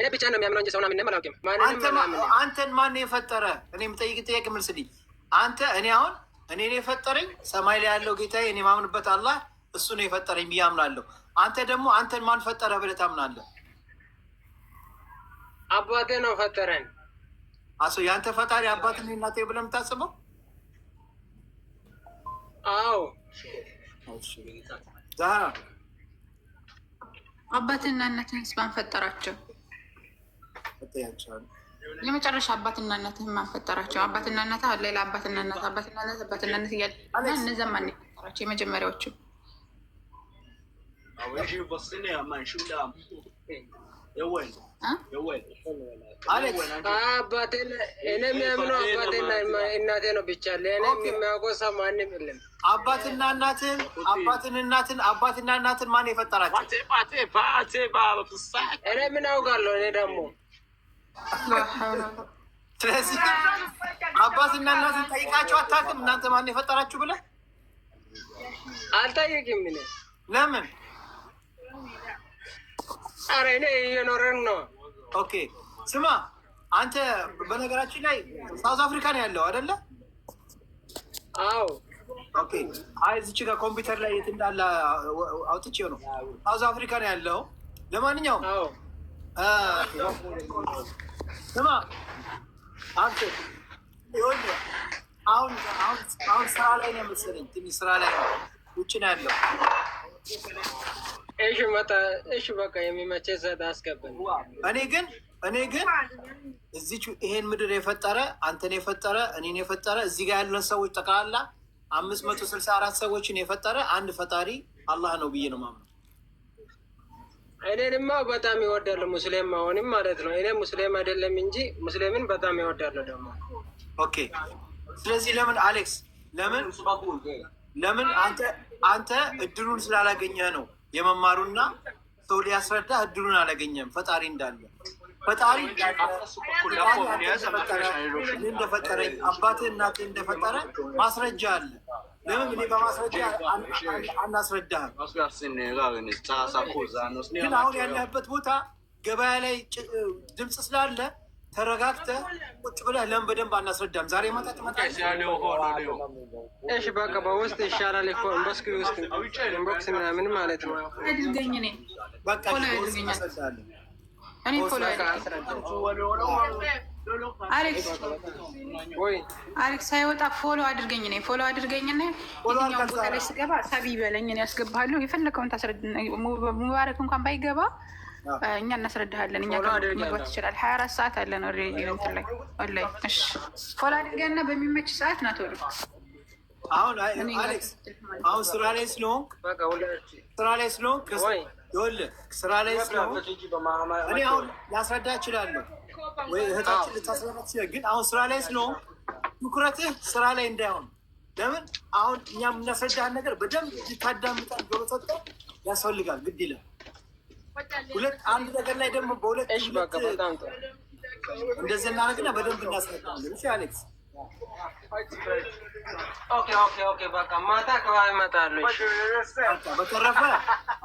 እኔ ብቻ ነው የሚያምነው እንጂ ሰውን አምኜም አላውቅም። ማንንም አላምንም። አንተን ማን የፈጠረ? እኔ የምጠይቅ ጥያቄ መልስልኝ። አንተ እኔ አሁን እኔን የፈጠረኝ ሰማይ ላይ ያለው ጌታዬ እኔ ማምንበት አላህ እሱ ነው የፈጠረኝ ብዬ አምናለሁ። አንተ ደግሞ አንተን ማን ፈጠረ ብለህ ታምናለህ? አባቴ ነው ፈጠረን። አሶ የአንተ ፈጣሪ አባትን እናቴ ብለህ የምታስበው? አዎ። ዛህራ። አባትና እናትህንስ ማን ፈጠራቸው? የመጨረሻ አባትና እናትህን ማን ፈጠራቸው? አባትና እናትህ፣ ሌላ አባትና እናት፣ አባትና እናት፣ አባትና እናት እያለ እና እነዚያ ማን የፈጠራቸው? የመጀመሪያዎቹ? አባቴን እኔ የሚያምነው አባቴና እናቴ ነው ብቻ። ለእኔ የሚያውቀው ሰው ማንም የለም። አባትና እናትን፣ አባትን እናትን፣ አባትና እናትን ማን የፈጠራቸው? እኔ ምን አውቃለሁ? እኔ ደግሞ ስለዚህ አባትና እናትን ጠይቃቸው አታውቅም? እናንተ ማን የፈጠራችሁ ብለህ? አልጠይቅም እኔ። ለምን? ኧረ እኔ እየኖረን ነው። Okay፣ ስማ አንተ በነገራችን ላይ South Africa ነው ያለው አይደለ? አዎ። Okay። አይ እዚች ጋር ኮምፒውተር ላይ የት እንዳለ አውጥቼው ነው። South Africa ነው ያለው። ለማንኛውም አዎ። ስማ አንተ፣ ይኸውልህ አሁን አሁን አሁን ስራ ላይ ነው መሰለኝ፣ ትንሽ ስራ ላይ ነው፣ ውጭ ነው ያለው። እሺ መጣ። እሺ በቃ የሚመቸ ሰዓት አስገባኝ። እኔ ግን እዚች ይሄን ምድር የፈጠረ፣ አንተን የፈጠረ፣ እኔን የፈጠረ፣ እዚህ ጋር ያለን ሰዎች ጠቅላላ 564 ሰዎችን የፈጠረ አንድ ፈጣሪ አላህ ነው ብዬ ነው የማምነው። እኔንማ በጣም ይወዳሉ ሙስሊም መሆንም ማለት ነው። እኔ ሙስሊም አይደለም እንጂ ሙስሊምን በጣም ይወዳሉ ደግሞ። Okay። ስለዚህ ለምን አሌክስ፣ ለምን አንተ እድሉን ስላላገኘህ ነው የመማሩና ሰው ሊያስረዳ እድሉን አላገኘም። ፈጣሪ እንዳለ፣ ፈጣሪ እኔ እንደፈጠረኝ፣ አባትህ እናትህ እንደፈጠረ ማስረጃ አለ። ለምን እኔ በማስረጃ አናስረዳህም? ግን አሁን ያለህበት ቦታ ገበያ ላይ ድምፅ ስላለ ተረጋግተህ ቁጭ ብለህ ለምን በደንብ አናስረዳም? ዛሬ ማታ ትመጣለህ። እሺ በቃ በውስጥ ይሻላል እኮ inbox ውስጥ inbox ምናምን ማለት ነው። አድርገኝ እኔ በቃ follow በውስጥ ያድርገኛል። እናስረዳለን። እኔ follow ያድርገኝ። አሌክስ። ወይ። አሌክስ ሳይወጣ follow አድርገኝ። እኔ follow አድርገኝ እና የትኛውን ቦታ ላይ ስገባ ሳቢ በለኝ፣ እኔ ያስገባሃለሁ። የፈለከውን ታስረድ። ሙባረክ እንኳን ባይገባ እኛ እናስረዳሃለን። እኛ ጋር መግባት ይችላል። 24 ሰዓት አለ ነው እንትን ላይ ወላሂ። እሺ follow አድርገንና በሚመች ሰዓት ና ቶሎ። አሁን አሌክስ አሁን ስራ ላይ ስለሆንክ በቃ ሁላችሁ ስራ ላይ ስለሆንክ ወይ። ይኸውልህ ስራ ላይ ስለሆንክ እኔ አሁን ላስረዳ እችላለሁ ወይ እህታችን ልታስረዳ ትችላለህ። ግን አሁን ስራ ላይ ስለሆንክ ትኩረትህ ስራ ላይ እንዳይሆን፣ ለምን አሁን እኛ የምናስረዳህን ነገር በደንብ ልታዳምጠን ጆሮ ሰጥተህ ያስፈልጋል፣ ግድ ይላል። ሁለት አንድ ነገር ላይ ደግሞ በሁለት እሺ በቃ በጣም ጥሩ። እንደዚህ እናደርግና በደንብ እናስረዳለን። እሺ አሌክስ። Okay፣ በቃ ማታ አካባቢ እመጣለሁ። እሺ። በቃ በተረፈ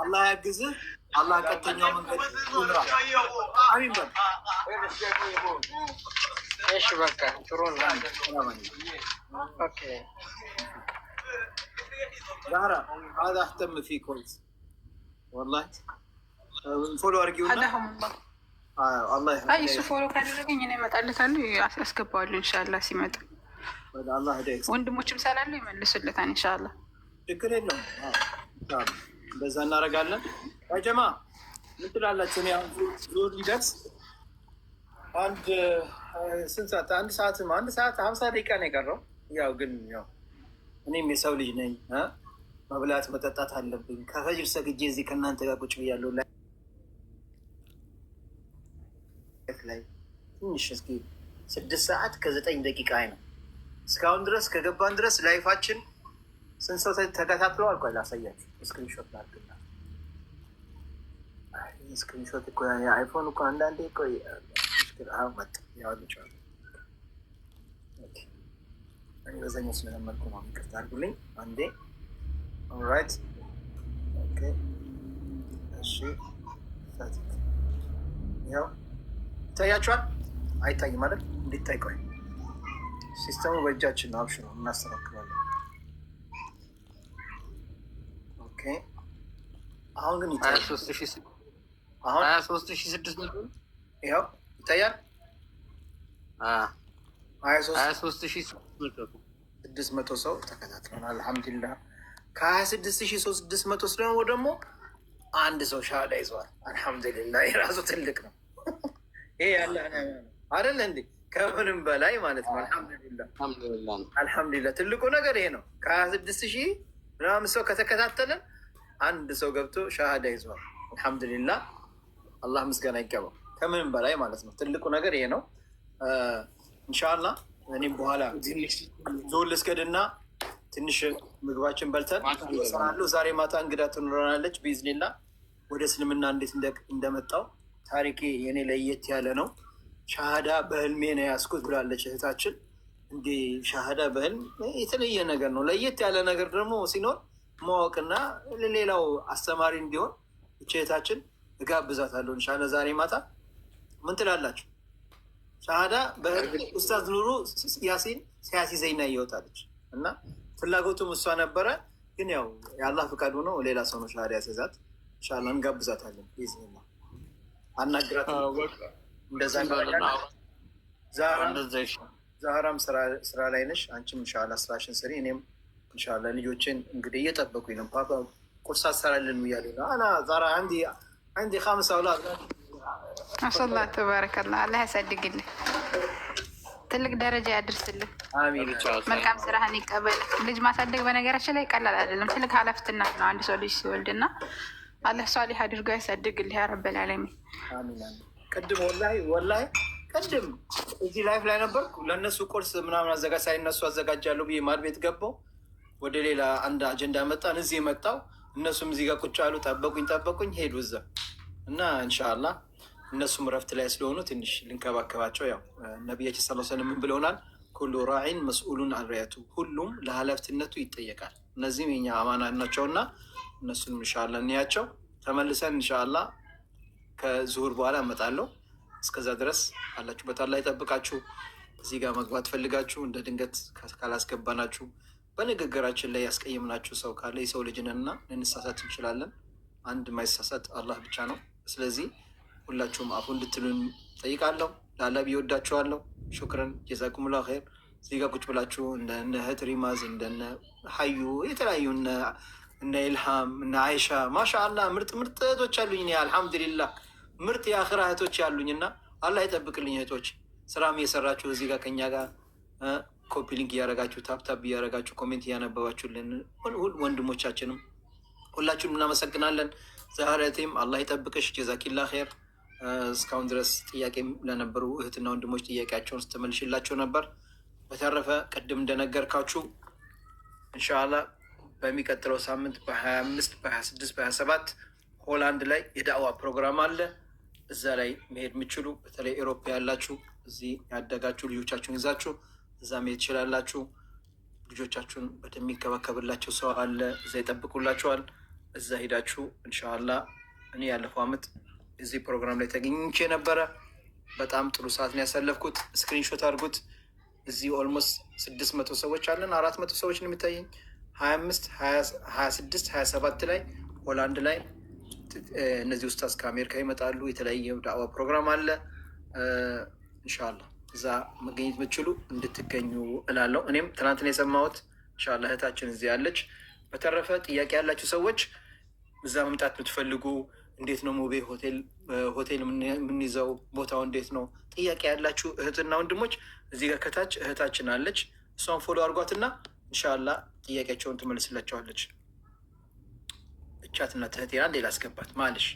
አላህ ያግዝህ። አላህ ቀጥተኛው መንገድ ይምራ። አሚን በል። እሺ በቃ ጥሩ ነው። Okay. ዛህራ هذا اهتم فيه كويس والله، follow አድርጊውና هداهم الله። አላህ አይ እሱ follow ካደረገኝ እኔ እመጣለታለሁ፣ አስገባዋለሁ። ኢንሻላህ ሲመጣ አላህ هداية ወንድሞችም ስላሉ ይመልሱለታል ኢንሻላህ። ችግር የለውም። እንደዛ እናደርጋለን። ጀማ ምን ትላላችሁ? እኔ አሁን ዙር ሊደርስ አንድ ስንት ሰዓት? 1 ሰዓት 1 ሰዓት 50 ደቂቃ ነው የቀረው። ያው ግን ያው እኔም የሰው ልጅ ነኝ፣ መብላት መጠጣት አለብኝ። ከፈጅር ሰግጄ እዚህ ከእናንተ ጋር ቁጭ ብያለሁ። ላይ ትንሽ እስኪ 6 ሰዓት ከ9 ደቂቃ ነው። እስካሁን ድረስ ከገባን ድረስ live ኣችን ስንት ሰው ተከታትለዋል? ቆይ ላሳያችሁ። Screenshot ላድርግና፣ screenshot እኮ የ iPhone እኮ አንዳንዴ እኮ መጣ ያወልጫል። እኔ በዛኛው ስለለመድኩ ነው። ይቅርታ አድርጉልኝ አንዴ። Alright, okay፣ እሺ፣ ያው ይታያችኋል? አይታይም አይደል? እንዲታይ ቆይ፣ system ኡ በእጃችን ነው። አብሽሩ፣ እናስተካክላለን። Okay፣ አሁን ግን ይታያል። አሁን 23,600። ይኸው ይታያል። 23,600። 600 ሰው ተከታትለናል። አልሐምዱሊላህ፣ ከ26,600 ደግሞ አንድ ሰው ሻሃዳ ይዘዋል። አልሐምዱሊላህ፣ የራሱ ትልቅ ነው። ይሄ ያለ አይደለ እንዴ? ከምንም በላይ ማለት ነው። አልሐምዱሊላህ፣ አልሐምዱሊላህ። ትልቁ ነገር ይሄ ነው። ከ26,000 ምናምን ሰው ከተከታተለን አንድ ሰው ገብቶ ሻሃዳ ይዘዋል። አልሐምዱሊላህ፣ አላህ ምስጋና ይገባው። ከምንም በላይ ማለት ነው። ትልቁ ነገር ይሄ ነው። ኢንሻአላህ እኔም በኋላ ዞር ልስገድና ትንሽ ምግባችን በልተን እሰራለሁ። ዛሬ ማታ እንግዳ ትኖረናለች ቢዝኒላ። ወደ እስልምና እንዴት እንደመጣው ታሪኬ የኔ ለየት ያለ ነው። ሻሃዳ በህልሜ ነው ያስኩት ብላለች እህታችን። እንዴ፣ ሻሃዳ በህልም የተለየ ነገር ነው። ለየት ያለ ነገር ደግሞ ሲኖር ማወቅና ለሌላው አስተማሪ እንዲሆን እህታችን እጋብዛታለሁ ኢንሻአላህ ዛሬ ማታ። ምን ትላላችሁ? ሻሃዳ በህልሜ ኡስታዝ ኑሩ ያሲን ሲያሲዘኝ ይወጣለች እና ፍላጎቱም እሷ ነበረ። ግን ያው የአላህ ፍቃድ ሆኖ ሌላ ሰው ነው ሻሃዳ ያስያዛት። ኢንሻአላህ እንጋብዛታለን። ቢዝኒላህ አናግራት። እንደዛ ዛህራም ስራ ላይ ነሽ። አንቺም ኢንሻአላህ ስራሽን ስሪ። እኔም ኢንሻአላህ ልጆችን እንግዲህ እየጠበቁኝ ነው። ፓፓ ቁርስ አሰራልን እያሉ ነው። أنا ዛራ عندي خمس أولاد። ማሻአላህ ተባረከላህ። አላህ ያሳድግልህ፣ ትልቅ ደረጃ ያድርስልህ። አሚን። መልካም ስራህን ይቀበል። ልጅ ማሳደግ በነገራችን ላይ ቀላል አይደለም፣ ትልቅ ኃላፊነት ነው አንድ ሰው ልጅ ሲወልድና አላህ ሷሊህ አድርጎ ያሳድግልህ ያ ረበል ዓለሚን። አሚን። ቅድም ወላሂ ወላሂ ቅድም እዚህ live ላይ ነበርኩ። ለእነሱ ቁርስ ምናምን አዘጋጅ ሳይነሱ አዘጋጃለሁ ብዬ ማድ ቤት ገባሁ። ወደ ሌላ አንድ አጀንዳ መጣን። እዚህ የመጣው እነሱም እዚህ ጋር ቁጭ አሉ። ጠበቁኝ ጠበቁኝ ሄዱ እዛ እና ኢንሻአላህ እነሱም እረፍት ላይ ስለሆኑ ትንሽ ልንከባከባቸው። ያው ነቢያችን ሰለላሁ ዐለይሂ ወሰለም ምን ብለውናል? كل راع مسؤول عن رعيته፣ ሁሉም ለኃላፊነቱ ይጠየቃል። እነዚህም የኛ አማና ናቸውና እነሱንም ኢንሻአላህ እንያቸው። ተመልሰን ኢንሻአላህ ከዙሁር በኋላ እመጣለሁ። እስከዛ ድረስ አላችሁበት አላህ ይጠብቃችሁ። እዚህ ጋር መግባት ፈልጋችሁ እንደ ድንገት ካላስገባናችሁ፣ በንግግራችን ላይ ያስቀየምናችሁ ሰው ካለ የሰው ልጅንና ልንሳሳት እንችላለን። አንድ ማይሳሳት አላህ ብቻ ነው። ስለዚህ ሁላችሁም አፉ እንድትሉን ጠይቃለሁ። ለአላህ ብዬ ወዳችኋለሁ። ሹክረን ጀዛኩሙላሁ ኸይር። እዚህ ጋር ቁጭ ብላችሁ እንደነ እህት ሪማዝ፣ እንደነ ሀዩ፣ የተለያዩ እነ ኢልሃም፣ እነ አይሻ፣ ማሻአላህ ምርጥ ምርጥ እህቶች አሉኝ። እኔ አልሐምዱሊላህ ምርጥ የአኽራ እህቶች ያሉኝ እና አላህ ይጠብቅልኝ እህቶች። ስራም እየሰራችሁ እዚህ ጋር ከኛ ጋር copy link እያረጋችሁ፣ tap tap እያረጋችሁ፣ comment እያነበባችሁልን ወንድሞቻችንም ሁላችሁም እናመሰግናለን። ዛህረቴም አላህ ይጠብቅሽ። ጀዛኪላ ኸይር። እስካሁን ድረስ ጥያቄ ለነበሩ እህትና ወንድሞች ጥያቄያቸውን ስትመልሽላቸው ነበር። በተረፈ ቅድም እንደነገርካችሁ ኢንሻአላህ በሚቀጥለው ሳምንት በ25፣ በ26፣ በ27 ሆላንድ ላይ የዳዕዋ ፕሮግራም አለ። እዛ ላይ መሄድ የምችሉ በተለይ ኤሮፓ ያላችሁ፣ እዚህ ያደጋችሁ ልጆቻችሁን ይዛችሁ እዛ መሄድ ትችላላችሁ። ልጆቻችሁን በደንብ የሚንከባከብላቸው ሰው አለ፣ እዛ ይጠብቁላችኋል። እዛ ሄዳችሁ ኢንሻአላህ እኔ ያለፈው አመት እዚህ ፕሮግራም ላይ ተገኝቼ ነበረ። በጣም ጥሩ ሰዓት ነው ያሳለፍኩት። Screenshot አድርጉት። እዚህ almost 600 ሰዎች አለን፣ 400 ሰዎች ነው የሚታየኝ። 25፣ 26፣ 27 ላይ ሆላንድ ላይ እነዚህ ኡስታዝ ከአሜሪካ ይመጣሉ። የተለያየ ዳዕዋ ፕሮግራም አለ። ኢንሻአላህ እዛ መገኘት የምትችሉ እንድትገኙ እላለሁ። እኔም ትናንትን የሰማሁት ኢንሻአላህ እህታችን እዚህ ያለች። በተረፈ ጥያቄ ያላችሁ ሰዎች፣ እዛ መምጣት የምትፈልጉ፣ እንዴት ነው ሙቤ ሆቴል የምንይዘው፣ ቦታው እንዴት ነው፣ ጥያቄ ያላችሁ እህትና ወንድሞች እዚህ ጋር ከታች እህታችን አለች። እሷን follow አድርጓትና ኢንሻአላህ ጥያቄያቸውን ትመልስላቸዋለች። እቻትና እህቴን አንዴ ላስገባት ማለሽ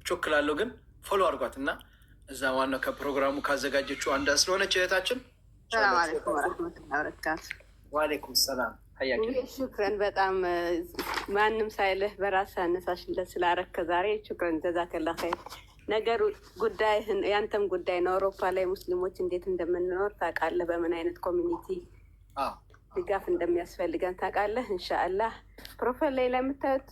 ቾክላለሁ፣ ግን follow አድርጓት እና እዛ ዋናው ከፕሮግራሙ ካዘጋጀችው አንዷ ስለሆነች እህታችን። ሰላም አለይኩም ወረሕመቱላሂ ወበረካቱ። ዋሌይኩም ሰላም። ሹክረን በጣም፣ ማንም ሳይልህ በራስህ አነሳሽለት ስላረከ ዛሬ ሹክረን ጀዛከላ ኸይር። ነገሩ ጉዳይህን ያንተም ጉዳይ ነው። አውሮፓ ላይ ሙስሊሞች እንዴት እንደምንኖር ታውቃለህ። በምን አይነት community ድጋፍ እንደሚያስፈልገን ታውቃለህ። እንሻአላህ profile ላይ ለምታዩት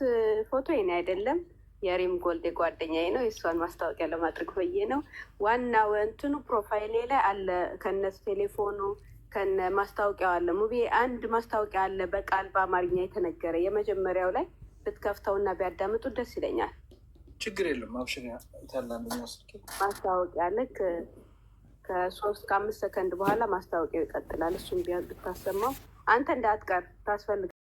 ፎቶ የኔ አይደለም። የሪም ጎልድ ጓደኛዬ ነው። የእሷን ማስታወቂያ ለማድረግ ብዬ ነው። ዋናው እንትኑ profile ኤ ላይ አለ፣ ከነ ቴሌፎኑ ከነ ማስታወቂያው አለ። ሙቤ አንድ ማስታወቂያ አለ በቃል በአማርኛ የተነገረ የመጀመሪያው ላይ ብትከፍተውና ቢያዳምጡ ደስ ይለኛል። ችግር የለም። አብሽር ይታል አንደኛው ስልኬ። ማስታወቂያ ልክ ከ3 ከ5 ሰከንድ በኋላ ማስታወቂያው ይቀጥላል። እሱም ብታሰማው አንተ እንዳትቀር ታስፈልግ